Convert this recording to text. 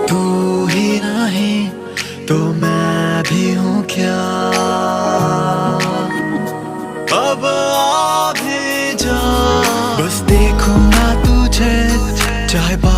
तू ही नहीं तो मैं भी हूँ क्या। अब आ भी जा, बस देखूंगा तुझे, चाहे बात